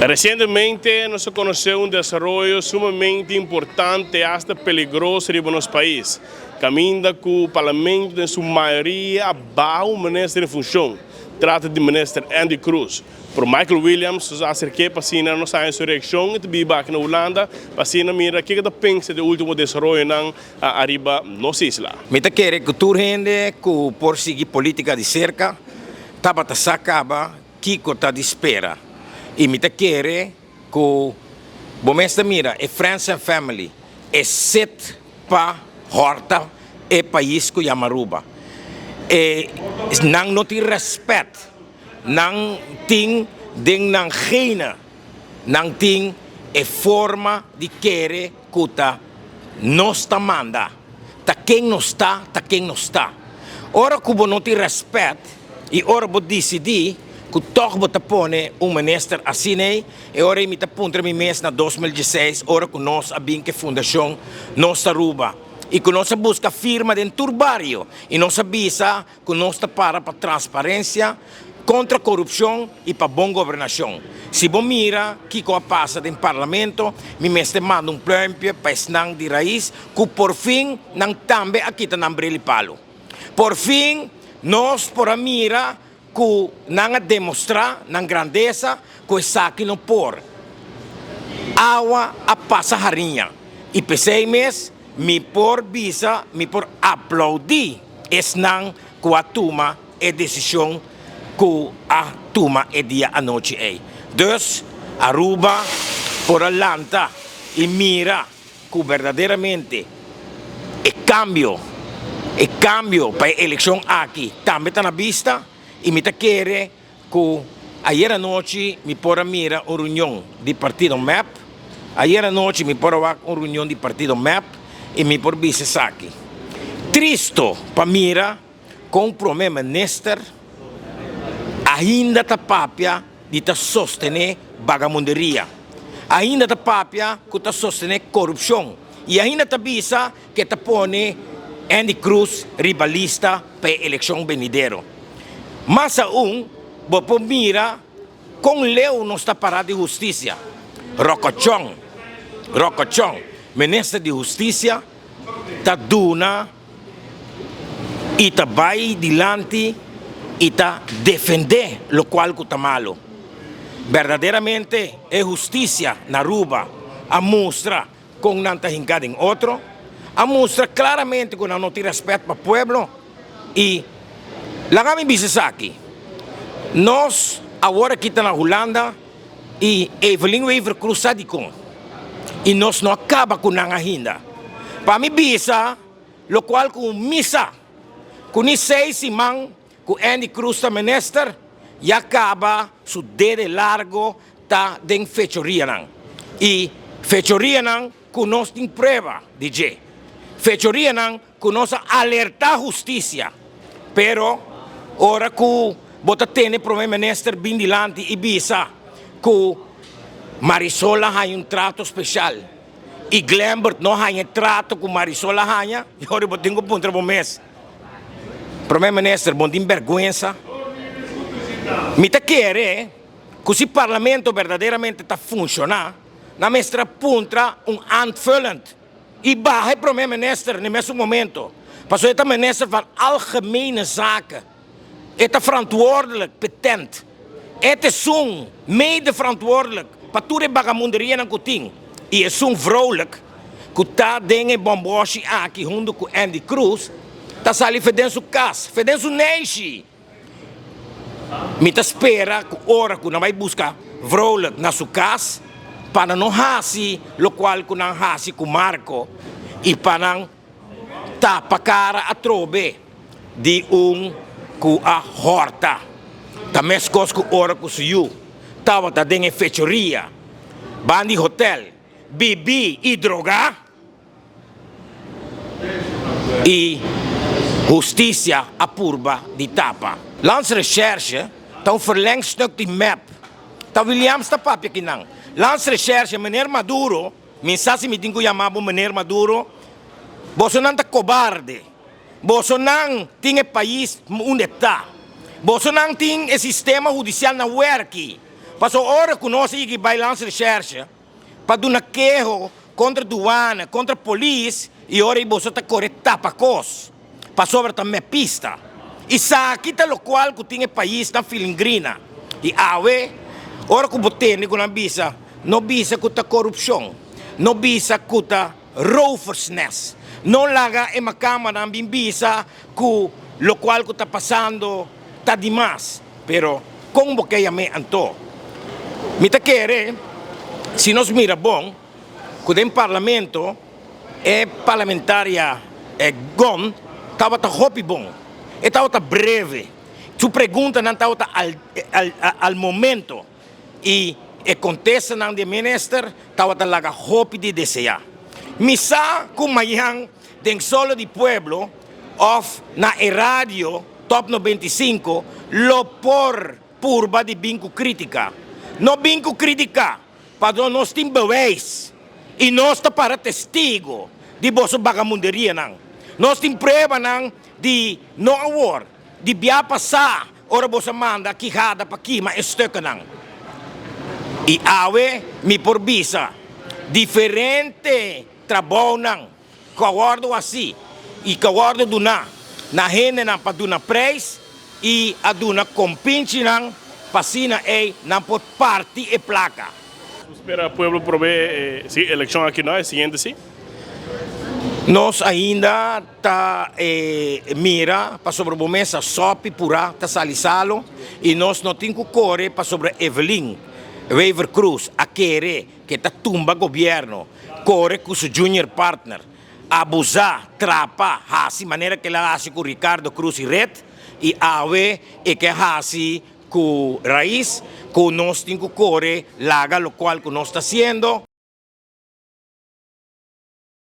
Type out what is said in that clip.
Resientemente nos a konosé un desaroyo sumamente importante, asta peligroso riba nos pais, kaminda ku Parlamento den su mayoria a baha un minister den funshon. Trata di Minister Endy Croes. Pero Michael Williams nos a aserk'é pa asina nos haña su reakshon. E ta biba aki na Hulanda pa asina mira kiko ta pensa di e último desaroyonan ariba nos isla. Mi ta kere ku tur hende ku por sigui polítika di serka tabata sa kaba kiko ta di spera i mi ta kere ku bo mes ta mira e friends and family e set pa hòrta e pais ku yama Aruba. E nan no tin rèspèt. Nan tin den nan gene, nan tin e forma di kere ku ta nos ta manda, ta ken nos ta, ta ken nos ta. Ora ku bo no tin rèspèt i ora bo disidí ku tòg bo ta pone un minister asina ei, e ora ei mi ta puntra mi mes na 2016 ora ku nos a bin ku e fundashon Nos Aruba i ku nos a buska firma den tur bario i nos a bisa ku nos ta para pa transparensia, kontra korupshon i pa bon gobernashon. Si bo mira kiko a pasa den parlamento, mi mester manda un pluimpje pa esnan di rais ku porfin nan tambe a kita nan bril i palu. Porfin nos por a mira ku nan a demostrá nan grandesa ku esaki no por. Awa a pasa hariña i p'esei mes mi por bisa mi por aplaudí esnan ku a tuma e desishon ku a tuma e dia anochi ei. Dus Aruba por a lanta i mira ku berdaderamente e kambio, e kambio pa e elekshon aki tambe ta na bista i mi ta kere ku ayer anochi mi por a mira un reunion di partido mep, ayer anochi mi por a wak un reunion di partido mep i mi por bisa esaki. Tristo pa mira kon prome minister ainda ta papia di ta sostené bagamunderia, ainda ta papia ku ta sostené korupshon i ainda ta bisa ku e ta pone Endy Croes riba lista pa e elekshon benidero. Mas aun bo por mira kon leu nos ta pará di hustisia. Rokochon, Rokochon, minister di hustisia ta duna i ta bai dilanti i ta defendé lokual ku ta malu. Berdaderamente e hustisia na Aruba a mustra kon nan ta hinká den otro, a mustra klaramente ku nan no tin rèspèt pa pueblo i laga mi bisa esaki, nos awor aki ta na Hulanda i Evelyn Wever-Croes sa dikon i nos no a kaba ku nan ainda. Pa mi bisa lokual ku mi sa ku ni seis siman ku Endy Croes ta minister ya kaba su dede largo ta den fechorianan i fechorianan ku nos tin prueba di dje, fechorianan ku nos a alerta hustisia, pero ora ku bo ta tene prome minister bin dilanti i bisa ku Marisol a haña un trato speshal i Glenbert no haña e trato ku Marisol a haña, i ora bo tin ku puntra bo mes, prome minister bo no tin bèrgwensa? Mi ta kere ku si parlamento berdaderamente ta funshoná, nan mester a puntra un aanvullend i baha e prome minister na e mesun momento, pasobra e ta minister van Algemene Zaken, e ta verantwoordelijk p'e tent, e ta esun mede verantwoordelijk pa tur e bagamunderianan ku tin, i esun vrouwelijk ku ta den e bòmbòshi aki huntu ku Endy Croes ta sali fe den su kas, fe den su neishi. Mi ta spera ku ora ku nan bai buska Vrolijk na su kas, pa nan no hasi lokual ku nan hasi ku Marko i pa nan tapa kara atrobe di un ku a hòrta. Ta meskos ku ora ku su yu tabata den e fechoria bandi hotèl, bibí i drogá. I hustisia a purba di tapa. Landsrecherche ta un verlengstuk di mep. Ta Williams ta papia kinan. Landsrecherche, meneer Maduro, mi sa si mi tin ku yama bo meneer Maduro, bosonan ta kobarde. Bosonan tin e pais unda e ta. Bosonan tin e sistema hudisial na werki. Paso ora ku nos a yega bai Landsrecherche pa duna keho kontra duana, kontra polis i ora ei boso ta kore tapa kos pasobra ta mepista. Esaki ta lokual ku tin e pais na filingrina. I awe ora ku bo tende ku nan bisa, no bisa ku ta korupshon, no bisa ku ta roversnest, no laga e makamanan bin bisa ku lokual ku ta pasando ta dimas. Pero kon bo ke yam'é anto? Mi ta kere si nos mira bon ku den parlamento e parlamentaria Gon tabata hopi bon. E tabata breve, su preguntanan tabata al momento i e kontestanan di e minister tabata laga hopi di deseá. Mi sa ku mañan den Solo di Pueblo òf na e radio Top 95 lo por purba di bin ku krítika. No bin ku krítika, pasobra nos tin bewijs i nos ta para testigo di boso bagamunderianan. Nos tin pruebanan di no awor, di bia pasá ora boso a manda kihada pa kima e stukkenan. I awe mi por bisa diferente trabounan ku a wòrdu hasí i ku a wòrdu duná na hendenan pa duna preis i a duna kompinchinan pa asina ei nan por parti e plaka. Nos spera pueblo promé e si elekshon aki no, e siguiente si. Nos ainda ta mira pasobra bo mes a sòpi purá ta sali salo i nos no tin ku kore pasobra Evelyn Wever Croes a kere ke ta tumba gobierno, kore ku su junior partner, abusa, trapa, hasi manera ke el a hasi ku Ricardo Cruz i Red i awe e ke hasi ku Raiz, ku nos tin ku kore laga lokual ku nos ta hasiendo.